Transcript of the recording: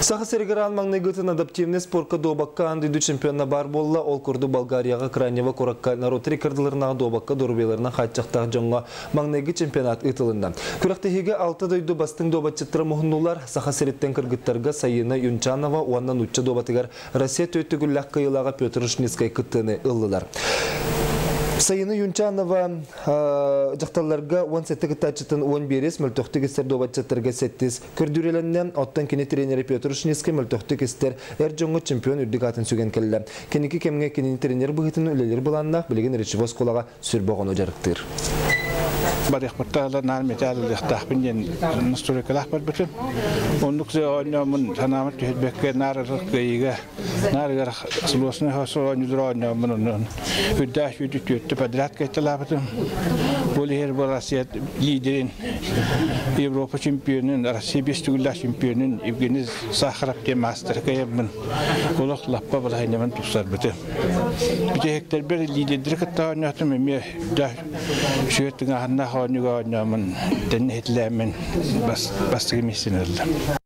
Саха сиригэр аан маҥнайгытын адаптивнай спорка дуобакка аан дойду чемпиона баар буолла. Ол курдук Болгарияҕа Кранево куоракка норуот рекордыларынааҕы дуобакка доруобуйаларынан хааччахтаах дьоҥҥо маҥнайгы чемпионат ыытылынна. Күрэхтэһиигэ алта дойду бастыҥ дуобатчыттара муһуннулар. Саха сириттэн кыргыттарга Сайыына Юнчанова уонна нуучча дуобатыгар Россия төрт төгүллээх кыайыылааҕа Петр Ушницкай кыттыыны ыллылар. Сайыны Юнчанова дьахталларга 17 кыттааччытын 11 мөлтөхтүк истэр дуобатчыттарга 7 көрдүүрэлэннэ. Оттон кини тренерэ Петр Ушницкай мөлтөхтүк истэр эр дьоҥҥо чемпион үрдүк аатын сүгэн кэллэ. Кэнники кэмҥэ кинини тренер быһыытынан үлэлиир былааннаах, билигин речевой оскуолаҕа сүрбэ оҕону дьарыктыыр. Барыахпыттан наар металл ылыахтаахпын диэн настройкалаах барбытым. Оннук оонньооммун санаабын түһэрбэккэ наар кыайыыга наарыгар сложный оонньуулар оонньооммун онон үрдээх сүүтү түөртү подряд кыайталаабытым. Ол иһэр бу Россия лидерин, Европа чемпионун, Россия биэс төгүллээх чемпионун Евгений Сахаров диэн маастары кыайаммын олох лаппа балаһыанньабын тупсарбытым. Бүтэһиктэрбэр лидердэри кытта оонньоотум эмиэ да үчүгэй тыҥааһыннаах оонньууга оонньооммун тэннэ иһитилээммин бастакы миэстэни ыллым.